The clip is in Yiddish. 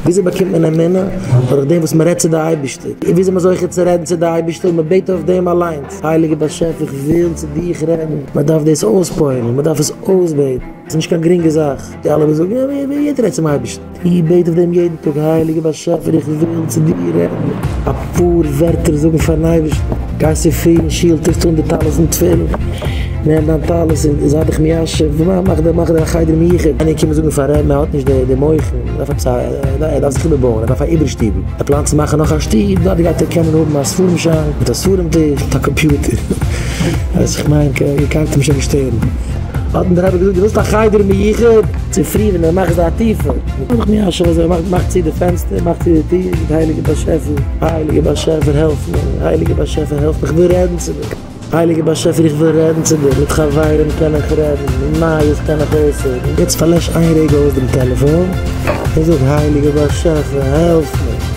וויאזוי באקומט מען אמונה? דורך דעם וואס מען רעדט צו די אייבערשטער. און וויאזוי איז מען זוכה צו רעדן צו די אייבערשטער? מען בעט אויף דעם אליינס, הייליגער באשעפער איך וויל צו דיך רעדן. מען דארף דאס אויספועלן, מען דארף עס אויסבעטן. עס איז נישט קיין גרינגע זאך. די אלע וואס זאגן, יא, יעדער רעדט צום אייבערשטן. איך בעט אויף דעם יעדן טאג, הייליגער באשעפער איך וויל צו דיר רעדן, אפאר ווערטער זאגן פארן אייבערשטן, גייסט צופרי אין שול טוסט אן די טלית און תפילין, נעם דיין טלית און זיי דיך מיישב, מאך דיר מאך דיר א חדר מיוחד, איינער קומט זאגן פארן רבי'ן ער האט נישט די מוחין, ער דארף עפעס א, ער דארף זיך איבערבויען, ער דארף א איבערשטיבל, ער פלאנט צו מאכן נאך א שטוב, דארט גייט ער קענען האבן א ספרים שאנק, מיט א ספרים טיש, מיט א קאמפיוטער, ווייס איך מיין, איר קענט אים שוין נישט שטערן. האט אים דער רבי געזאגט, דו ווילסט א חדר מיוחד? צופרי ווען ער מאכט די עטיפה, נאך מי אשר אזוי מאכט מאכט צו די פענסטער מאכט צו די טיר, זאגט הייליגער באשעפער, הייליגער באשעפער העלף מיר, הייליגער באשעפער העלף מיר, איך וויל רעדן צו דיר, הייליגער באשעפער איך וויל רעדן צו דיר, מיט חברים קען איך רעדן, מיט נייעס קען איך אויסהערן, יעצט פארלעש איין רגע אויס דעם טעלעפאן, און זאג הייליגער באשעפער העלף מיר.